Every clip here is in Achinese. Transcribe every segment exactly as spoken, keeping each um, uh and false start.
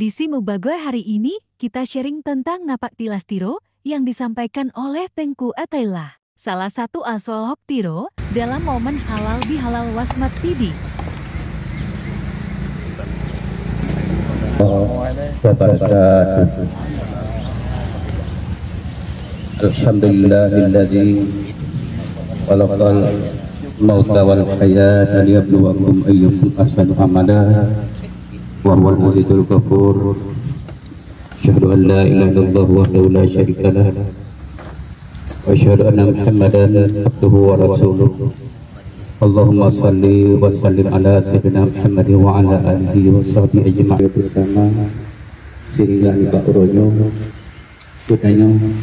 Edisi Mubagoe hari ini, kita sharing tentang napak tilas Tiro yang disampaikan oleh Teuku Ataillah, salah satu astrolog Tiro, dalam momen halal bihalal Wasmat T V. Wabarakatuh. Alhamdulillahilladzi khalaqal mauta wal hayata liyabluwakum ayyukum ahsanu amala wa huwal azizul ghafur. Asyhadu an la ilaha illallah wahdahu la syarika lah. Wa asyhadu anna Muhammadan abduhu wa rasuluh. Allahumma salli wa sallim ala sayyidina Muhammad wa ala alihi wa sahbihi ajma'in. Bersama sehingga nibak uroe nyoe, geutanyoe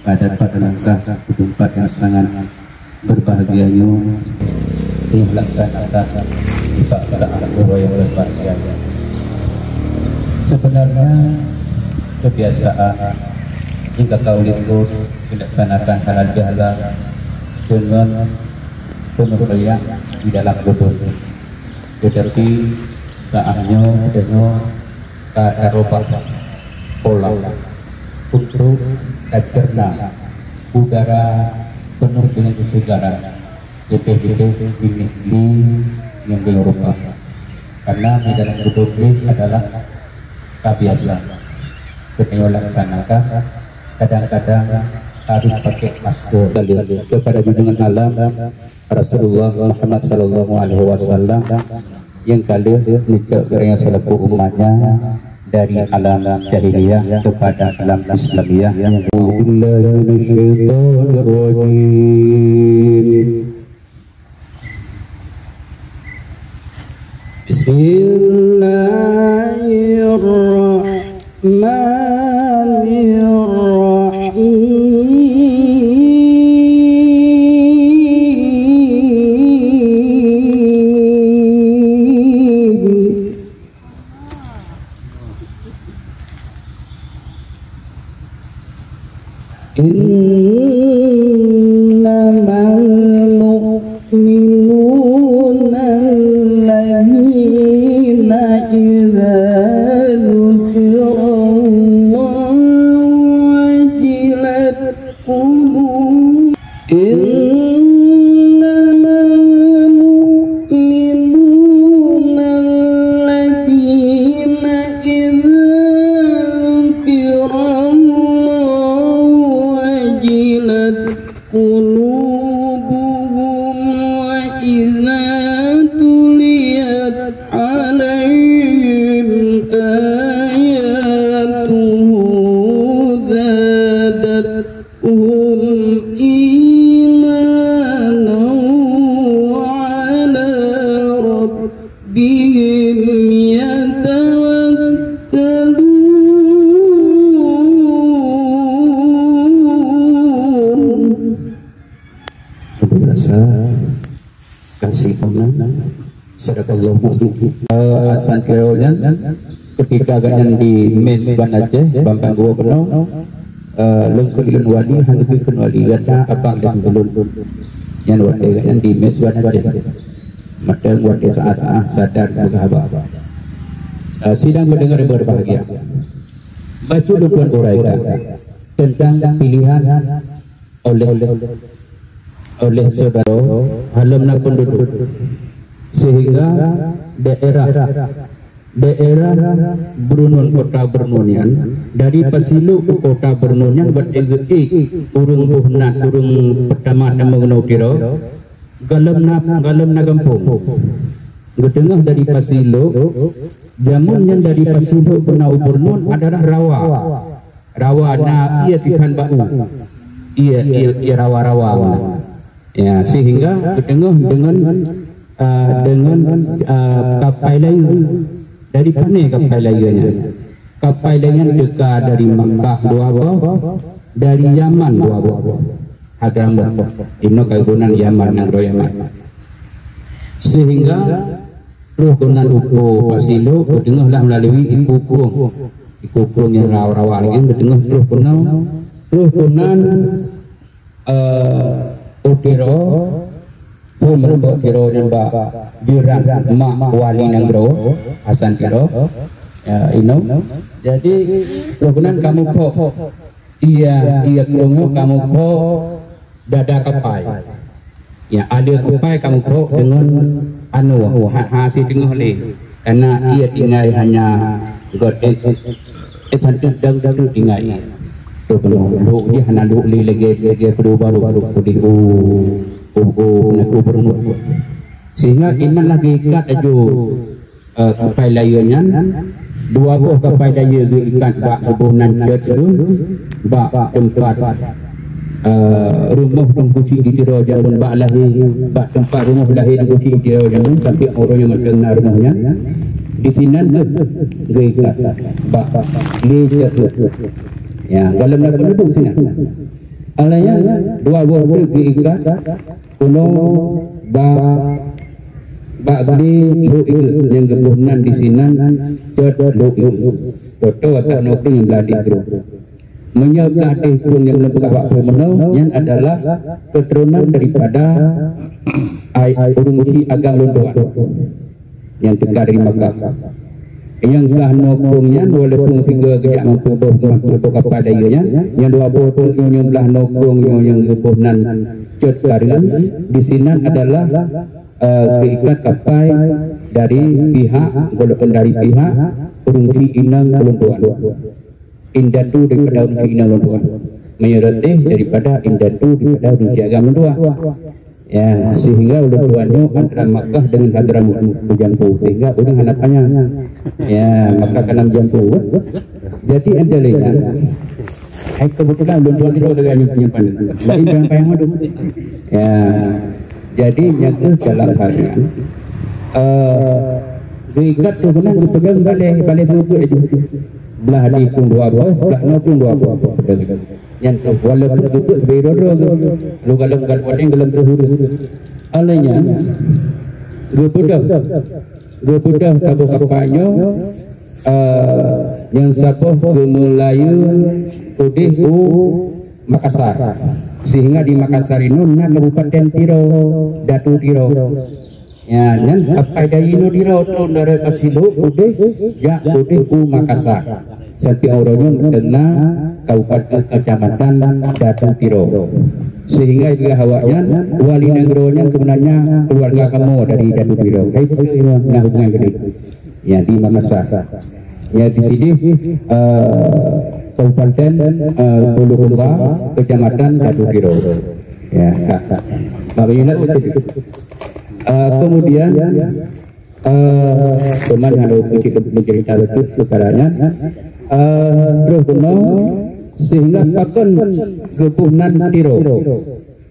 ka dapat langkah ke tempat yang sangat berbahagia nyoe, dilaksanakan di saat uroe yang berbahagia. Sebenarnya kebiasaan jika kau likot dilaksanakan halal bihalal dengan penuh riak di dalam kubur. Tetapi saat nyoe, tengok ka tarubah pola untuk tacerna udara penuh dengan kesegaran, lebih-lebih di negeri yang berubah. Karena di dalam kubur adalah kebiasaan. Kita laksanakan, kadang-kadang harus pakai masker. Kepada junjungan alam, Rasulullah Muhammad sallallahu alaihi wasallam yang ka lheueh neucok geutanyoe seulaku umatnya dari alam jahiliyah kepada alam Islamiyah. A'udzubillahi minasyaitonir rajim. Bismillahirrahmanirrahim. إنما المؤمنون الذين إذا ذكر الله وجلت قلوبهم. إنما المؤمنون الذين إذا ذكر الله وجلت قلوبهم وإذا تليت عليهم آياته زادتهم إيمانا وعلى ربهم يتوكلون. Untuk rasa kasih Allah. Sadaqallahu mu'min. Eh, Hasan Tiro nyan, ketika gobnyan di mes Ban Aceh, ban Panggua keunoe, eh, lôn keu lôn wali, hana geukheun wali, gata abang lôn dulu. Nyan watèe gobnyan di mes Ban Aceh. Mantong watèe saat-saat sadar peugah haba. Eh, sidang pendengar yang berbahagia. Bacut lôn tuan uraikan tentang pilihan oleh, oleh syedara halom na penduduk, sehingga daerah, daerah Beureunon, kota Beureunon nyan, dari Pasilok keu kota Beureunon nyan, watèe geuék ureueng boh na, ureueng peutama tamong ngon Tiro, golom na, golom na gampông. Geuteungoh dari Pasilok, jameun nyan dari Pasilok keu na u Beureunon adalah rawa. Rawa na ié sikhan bak u. Ié, ié, ié rawa-rawa. Ya, sehingga geuteungoh deungon, ah, deungon, ah, kapai layeue. Dari pané kapai layeue nyan? Kapai layeue nyan teuka dari Makkah dua boh, dari Yaman dua boh. Hadramaut. Inoe ka geunan Yaman, nanggroe Yaman. Sehingga troh keunan u Pasilok, geuteungoh lah meulalu iku krueng. Iku krueng nyang rawa-rawa lagèe nyan, geuteungoh troh keunan, troh keunan, eh, u Tiro, phôn meurumpok Tiro nyan bak jiran mak wali nanggroe, Hasan Tiro. Ya, inong. Jadi, roh keunan kamoe phok. Iya, iya, krueng nyoe kamoe phok dada kapai. Ya, aleue kapai kamoe phok deungon anu, ha, ha, si teungoh lé. Karena iya tinggai hanya got, eh, eh, santeuet dan santeuet tinggai. Tu keunoe, lhok jih hana lhok lé lagèe, lagèe peudeuh baru, baru pudeh, oh, oh, oh, na ku beureunoe. Sehingga inan lagèe ikat aju eh, kapai layeu nyan, dua boh kapai layeu geuikat bak tuboh nan cot rhun, bak teumpat, eh, rumoh Teungku Chik di Tiro jameun bak lahé, bak teumpat rumoh lahé Teungku Chik di Tiro jameun, sampai uroe nyoe mantong na rumoh nyan. Di sinan geu-, geuikat bak lé cot rhun. Ya, dalam na peunduduek sinan. Alanya dua boh teuk geuikat, unoe bak, bak glé lhok ieuet nyang geuboh nan di sinan cot lhok ieuet. Foto atau nokeng nyang blah di krueng. Meunyoe blah di krueng nyang lôn peugah bak peumeunyoe, nyan adalah keturunan daripada ai ureueng Chik agam lôn tuan. Nyang teuka dari Makkah. Nyang blah nokong nyan, walaupun tiga geujak mampu boh, mampu boh kapai layeu nyan, nyang dua boh tu nyang blah nokong nyoe nyang geuboh nan cot kareueng, di sinan adalah, eh, keuikat kapai dari pihak, walaupun dari pihak ureueng Chik inong ulôn tuan. Indatu daripada ureueng Chik inong ulôn tuan. Meunyoe rot deh daripada indatu daripada ureueng Chik agam ulôn tuan. Ya, sehingga ulôn tuan nyoe antara Makkah dengan Hadramaut, meujampu, sehingga ureueng hana tanya. Ya, maka kana meujampu. Jadi, antara lain, hai kebetulan ulôn tuan nyoe lagèe nyoe penyimpan. Lain jangan payah madu. Ya, jadi, nyata dalam hal nyan, eh, geuikat tu beuna geupeugah balèe, balèe beubeuet laju. Blah di krueng dua boh, blah nokong dua boh. Nyan tu, walaupun geubeuet beu droe-droe, lu galom gat wadeng galom teuhuru. Alai nyan, geubeudôh, geubeudôh saboh kapai nyoe, eh, nyang saboh geumeulayeue udeh u Makassar. Sehingga di Makassar inoe na Kabupaten Tiro, Datu Tiro. Ya, nyan kapai dari inoe Tiro, tron dari Kasiluk, udeh, jak udeh u Makassar. Sampai uroe nyoe mantong na Kabupaten, Kecamatan Datu Tiro. Sehingga juga awaknyan, wali nanggroe nyan sebenarnya keluarga kamoe dari Datu Tiro. Hai, na hubungan geude. Ya, di Makassar. Ya, di sini, eh, Kabupaten, eh, Bulukumba, Kecamatan Datu Tiro. Ya, Kak. Bak Bayu Nak betul. Eh, kemudian, eh, teman yang ada kunci mencerita betul perkaranya, eh, terus keunoe sehingga pakon geuboh nan Tiro.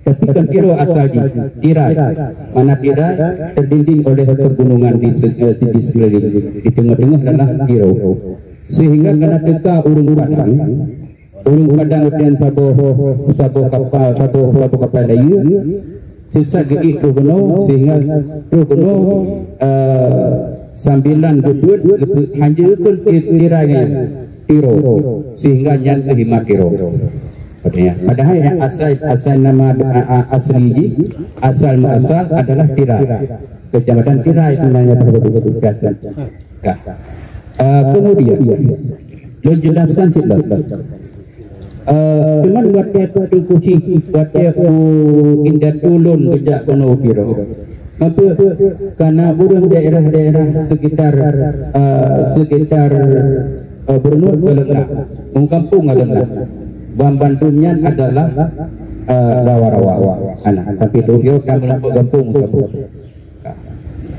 Tapi kan Tiro asal jih, tirai. Mana tirai terdinding oleh pegunungan di se-, eh, di sekeliling. Di tengah-tengah adalah Tiro. Sehingga kana teuka ureueng Padang, ureueng Padang dan saboh, saboh kapal, saboh, saboh kapal layeu, sisat geuék troh keunoe, sehingga troh keunoe, eh, sambilan geubeuet, geubeuet, hanjeuet keu ti-, tirai nyan, Tiro, sehingga nyan keuh hima Tiro. Katanya, padahal yang asal, asal nama, a, a, asli jih, asal muasal adalah Tirai. Kecamatan Tirai sebenarnya pada waktu itu. Ya. Ah, kemudian, lôn jelaskan cit lom. Ah, cuman watèe Teungku Chik, watèe u indatu lôn geujak keunoe u Tiro. Apa? Karena ureueng daerah-daerah sekitar, ah, sekitar, ah, Beureunot galom na. Ureueng kampung galom na. Ban bandum nyan adalah, ah, rawa-rawa. Ana, tapi tu dia kan meulampau gampông saboh.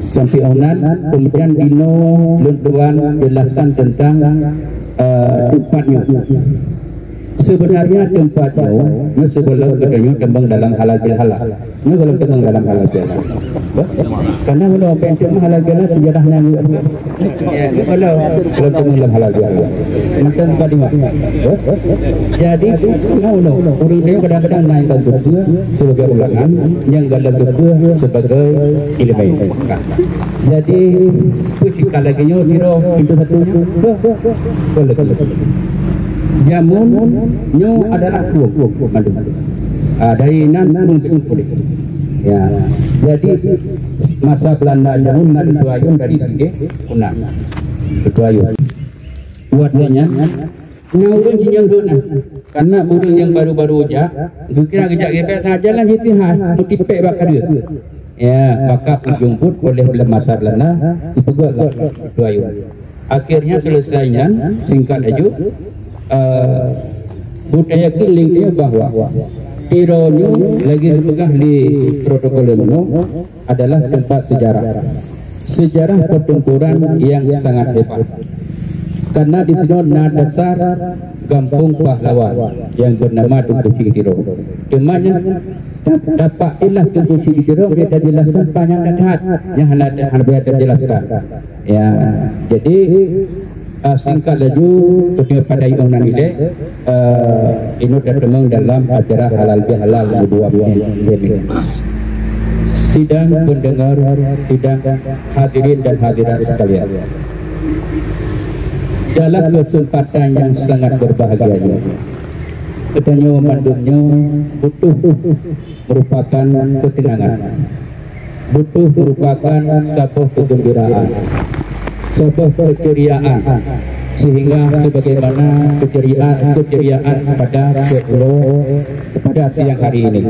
Sampai 'oh nan, kemudian dinoe lôn tuan jelaskan tentang, eh, teumpat nyoe. Sebenarnya teumpat nyoe, nyoe sebelum geutanyoe teumeung dalam halal bihalal. Nyoe belum teumeung dalam halal bihalal. Karena belum apa yang teumeung halal bihalal sejarah nyan. Belum, belum teumeung dalam halal bihalal. Mantong bukan dengar. Jadi, nyoe, nyoe, ureueng kadang-kadang naik ke sebagai ulangan, yang galak ke sebagai ilmu. Jadi, peue cit ka lagèe nyoe, Tiro, pintoe satu nyoe, peue, peue lagèe. Jameun nyoe adalah krueng, krueng mandum. Ah, dari nan krueng teungku deh. Ya. Jadi, masa Belanda jameun na Teungku Ayun dari sini, Kunan. Teungku Ayun. Buat nyan, na ureuëng jinyang rhot na. Karena ureuëng nyang baru-baru jak, geukira geujak geupeugah saja lah jitihad, meutipek bak kadeue. Ya, maka ujong buet oleh bulan masa Belanda dipeugah lah itu ayat. Akhirnya selesai nyan, singkat laju, eh, budaya keuling dia bahwa Tiro nyoe lagi dipeugah di protokol nyoe adalah tempat sejarah. Sejarah pertempuran yang sangat hebat. Karena di sinoe na dasar gampông pahlawan yang bernama Teungku Chik Tiro. Cuma nyan, tapak ilah Teungku Chik Tiro, kita jelaskan panjang dan hat. Yang hana, hana boleh dijelaskan. Ya, jadi, eh, singkat laju, ketika pada iong nan ilek, eh, inut datang dalam acara halal bihalal dua belas. Sidang pendengar, sidang hadirin dan hadirat sekalian. Dalam kesempatan yang sangat berbahagia ini, geutanyoe mandum nyoe butuh merupakan ketenangan, butuh merupakan saboh kegembiraan, saboh keceriaan, sehingga sebagaimana keceriaan, keceriaan pada sepuluh pada siang hari ini.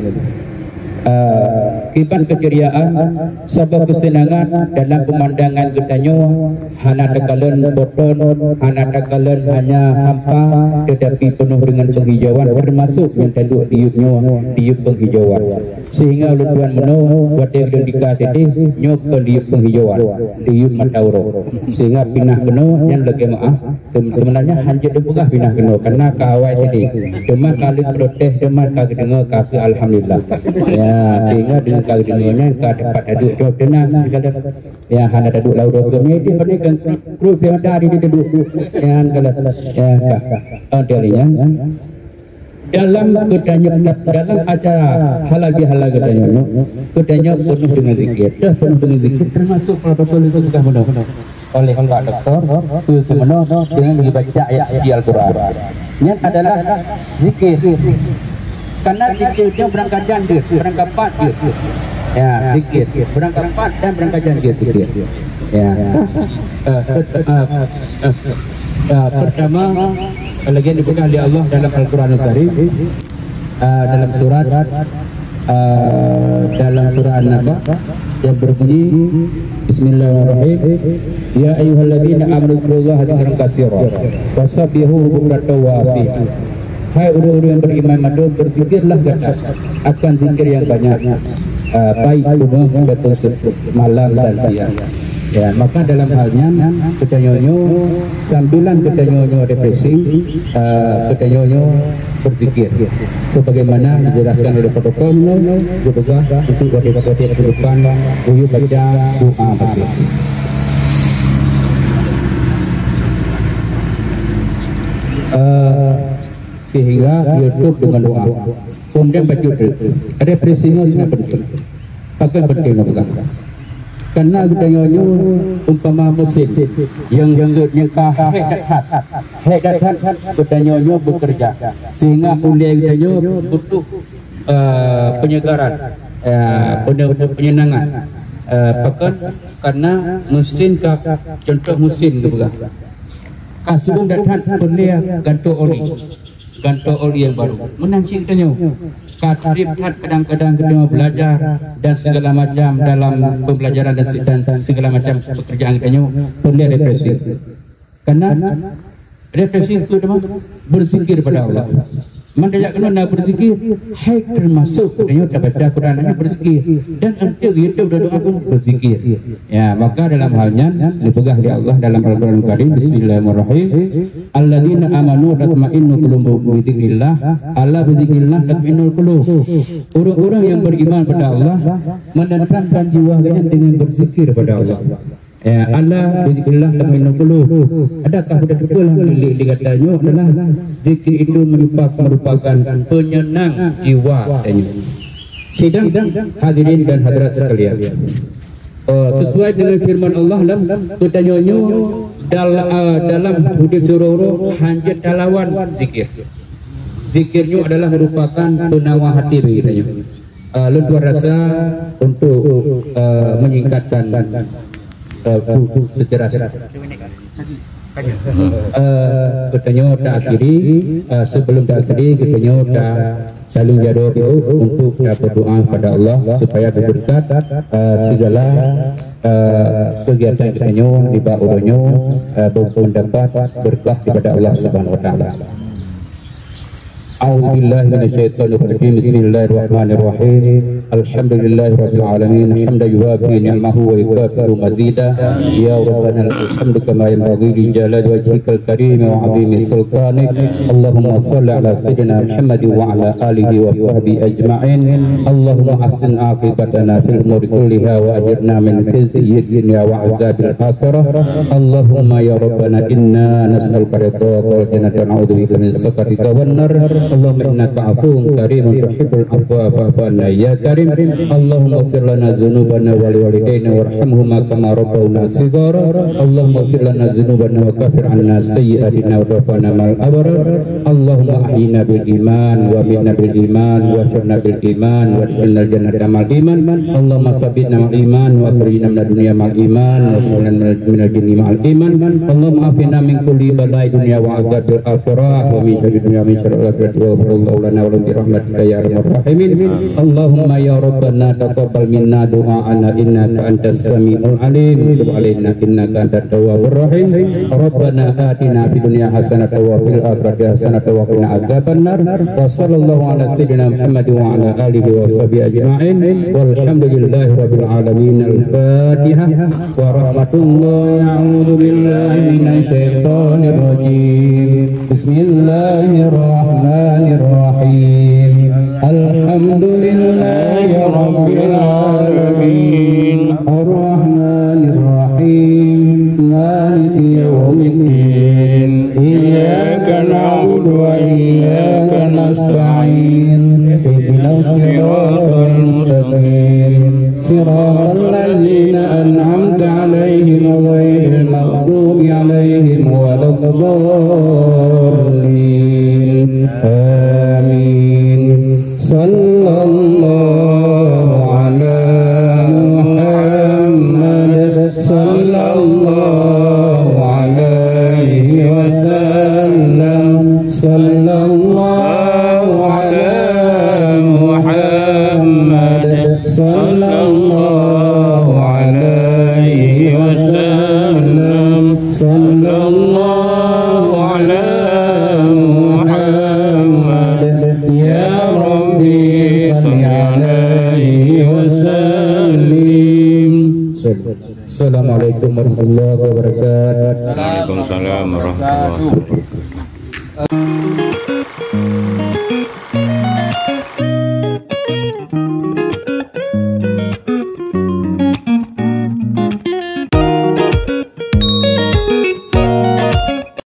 Eh, kiban keceriaan, saboh kesenangan dalam pemandangan geutanyoe, hana takalon boton, hana takalon hanya hampa, tetapi penuh dengan penghijauan, termasuk nyang taduek di yup nyoe, di yup penghijauan. Sehingga ulôn tuan meunoe, watée ulôn dika sideh, nyoe kon di yup penghijauan, di yup mata uroe. Sehingga pinah keunoe nyan lagée meuáh, Sebenarnya hanjeuet dipeugah pinah keunoe, karena ka awai tadi. Cuma ka lheueh protes, cuma ka geudeungoe ka keu alhamdulillah. Ya, sehingga dengan ka geudeungoe nyan ka dapat taduek jawab tenang. Ya, hana taduek lau doa keu media, pada kan kru dia ada di taduek. Ya, kalau, ya, ka. Oh, dari nyan. Dalam geutanyoe, dalam acara halal bihalal geutanyoe, geutanyoe penuh dengan zikir. Dah penuh dengan zikir, termasuk protokol itu sudah penuh oleh Pak Doktor, ke, ke meunoe dengan dibaca ayat suci Al-Quran. Nyan adalah zikir. Karena zikir itu berangkat jan dia, berangkat pat dia. Ya, zikir. Berangkat pat dan berangkat jan dia zikir. Ya. Eh, eh, eh, eh, eh, pertama, lagi yang dipegang oleh Allah dalam Al-Quran Al-Karim, eh, dalam surat, eh, dalam surah An-Naba yang berbunyi, Bismillahirrahmanirrahim. Ya ayyuhalladzina amanu dzkurullaha dzikran katsira, wasabbihuhu bukratan wa asila. Hai ureuëng-ureuëng yang beriman mandum, berzikirlah gata akan zikir yang banyak, eh, baik beungoh ataupun malam dan siang. Ya, maka dalam hal nyan, geutanyoe nyoe, sambilan geutanyoe nyoe refreshing, eh, geutanyoe nyoe berzikir. Sebagaimana dijelaskan oleh protokol nyoe, dipeugah untuk wadai-wadai kehidupan, buyueng baca, doa baca. Eh, sehingga YouTube dengan doa. Kemudian baca tu. Refreshing nyoe sangat penting. Pakon penting nyoe peugah? Karena geutanyoe nyoe umpama musim yang, yang, yang ka hék that-that. Hék that-that geutanyoe nyoe bekerja. Sehingga ulée geutanyoe butuh, eh, penyegaran, eh, pene-, penyenangan. Eh, pakon? Karena musim ka, contoh musim geupeugah. Ka siuem that-that peureulée gantoe oli. Gantoe oli nyang barô. Meunan cit tanyoe. Ka treb that kadang-kadang geutanyoe belajar dan segala macam dalam pembelajaran dan se-, dan segala macam pekerjaan geutanyoe, peureulée refreshing. Karena refreshing peue teuma? Berzikir pada Allah. Man tajak keunoe na berzikir, hai termasuk geutanyoe tabaca Quran nyan berzikir. Dan eunteuk YouTube dan doa pun berzikir. Ya, maka dalam hal nyan dipeugah lé Allah dalam Al-Quran Karim, Bismillahirrahmanirrahim. Alladzina amanu tatma'innu qulubuhum bi dzikrillah, ala bi dzikrillah tatmainnul qulub. Ureuëng-ureuëng yang beriman pada Allah menenangkan jiwa geuhnyan dengan berzikir pada Allah. Ya, ala bi dzikrillah tatmainnul qulub. Adakah udah teupeue lah di, di gata nyoe adalah zikir itu merupakan, merupakan penyenang jiwa tanyoe. Sidang hadirin dan hadirat sekalian. Eh, sesuai dengan firman Allah lam, geutanyoe nyoe dal-, eh, dalam udeb siuroe-uroe hanjeuet talawan zikir. Zikir nyoe adalah merupakan penawa hati bagi geutanyoe. Eh, lôn tuan rasa untuk, eh, menyingkatkan, eh, bu-, bu-, secara Eh, geutanyoe ta akhiri, eh, sebelum ta akhiri, geutanyoe ta saling jaroe untuk ta berdoa kepada Allah supaya berkat, eh, segala, eh, kegiatan geutanyoe di bak uroe nyoe, eh, mendapat berkah daripada Allah Subhanahu wa Taala. أعوذ بالله من الشيطان الرجيم. بسم الله الرحمن الرحيم. الحمد لله رب العالمين، حمدا يوافي نعمه ويكافئ مزيده. يا ربنا لك الحمد كما ينبغي لجلال وجهك الكريم وعظيم سلطانك. اللهم صل على سيدنا محمد وعلى آله وصحبه أجمعين. اللهم أحسن عاقبتنا في الأمور كلها وأجرنا من خزي الدنيا وعذاب الآخرة. اللهم يا ربنا إنا نسألك رضاك والجنة ونعوذ بك من سخطك والنار. اللهم إنك عفو كريم تحب العفو فاعف عنا يا كريم. اللهم اغفر لنا ذنوبنا ولوالدينا وارحمهما كما ربونا صغارا. اللهم اغفر لنا ذنوبنا وكفر عنا سيئاتنا وتوفنا مع الأبرار. اللهم أحينا بالإيمان وأمتنا بالإيمان واحشرنا بالإيمان وأدخلنا الجنة مع الإيمان. اللهم ثبتنا مع الإيمان وأخرجنا من الدنيا مع الإيمان وأخرجنا من الجنة مع الإيمان. اللهم عافنا من كل بلاء الدنيا وعذاب الآخرة ومن شر الدنيا ومن شر الآخرة واغفر الله لنا ولهم برحمتك يا أرحم الراحمين. اللهم يا ربنا تقبل منا دعاءنا إنك أنت السميع العليم وتب علينا إنك أنت التواب الرحيم. ربنا آتنا في الدنيا حسنة وفي الآخرة حسنة وقنا عذاب النار. وصلى الله على سيدنا محمد وعلى آله وصحبه أجمعين. والحمد لله رب العالمين. الفاتحة ورحمة الله. أعوذ بالله من الشيطان الرجيم. بسم الله الرحمن الرحيم. الحمد لله رب العالمين. الرحمن الرحيم. مالك يوم الدين. إياك نعبد وإياك نستعين. اهدنا الصراط المستقيم. صراط الذين أنعمت عليهم غير المغضوب عليهم ولا الضالين. آمين. صلى الله على محمد. صلى الله عليه وسلم. صلى الله على محمد. صلى الله عليه وسلم. صلى الله على محمد. يا ربي صل عليه وسلم. السلام عليكم ورحمة الله وبركاته. Waalaikumsalam warahmatullahi wabarakatuh.